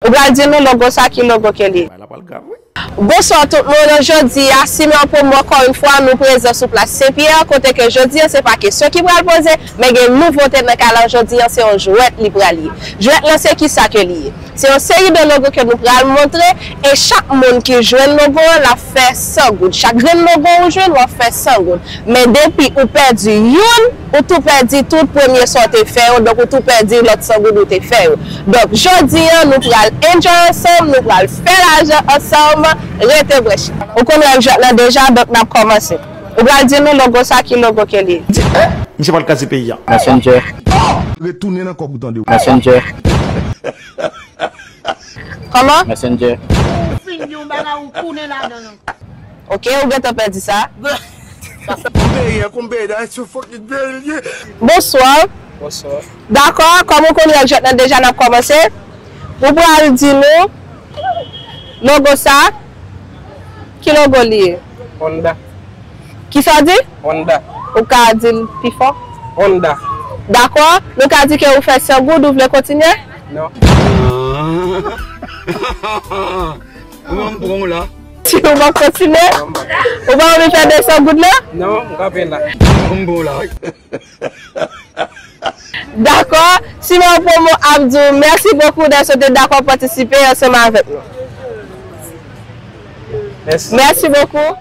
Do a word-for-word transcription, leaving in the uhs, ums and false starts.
Ou pral di nou logo sa ki logo ke li ye. Bagay la pral grav, wi. Bonswa tout moun, jodi a, Simeon Promo, ankò yon fwa, nou prezan sou plas Sen Pyè, kote ke jodi a, se pa kesyon ki pral poze, men gen nouvote nan kay la jodi a, se yon jwèt li pral ye. Jwèt lan, se ki sa ke li ye? Se yon seri de logo ke nou pral montre, e chak moun ki jwenn logo an, l ap fè san goud. Chak grenn logo ou jwenn, w ap fè san goud. Men depi ou pèdi youn, ou tou pèdi tout premye sa w te fè yo, donk ou tou pèdi lòt san goud ou te fè yo. Donk, jodi a, nou pral enjoy ansanm, nou pral fè lajan ansanm, rete branche. Ou konn règ jwèt lan deja, donk n ap kòmanse. Ou pral di nou logo sa ki logo ke li ye. Di, eh, misye pral kraze peyi a. Messenger. Retounen nan kòb ou tande. Messenger. Kòman? Messenger. Ou fin di yon bagay ou tounen ladan l ankò. Ok, ou gentan pèdi sa. Konbyen, konbyen, that's your fucking very, yeah. Bonswa. Bonswa. Dakò, kòm ou konn règ jwèt lan deja, n ap kòmanse. Ou pral di nou logo sa, ki logo li ye? Honda. Ki sa w di? Honda. Ou ka di l pi fò? Honda. Dakò, nou ka di ke ou fè san goud, ou vle kontinye? Non. Ou ban m pran w la. Si ou p ap kontinye? Ou pa anvi fè de san goud la? Non, m kanpe la. Ban m pran w la. Dakò, Simeon Promo ap di w mèsi bokou dèske w te dakò patisipe ansanm avèk nou. Mèsi. Mèsi bokou.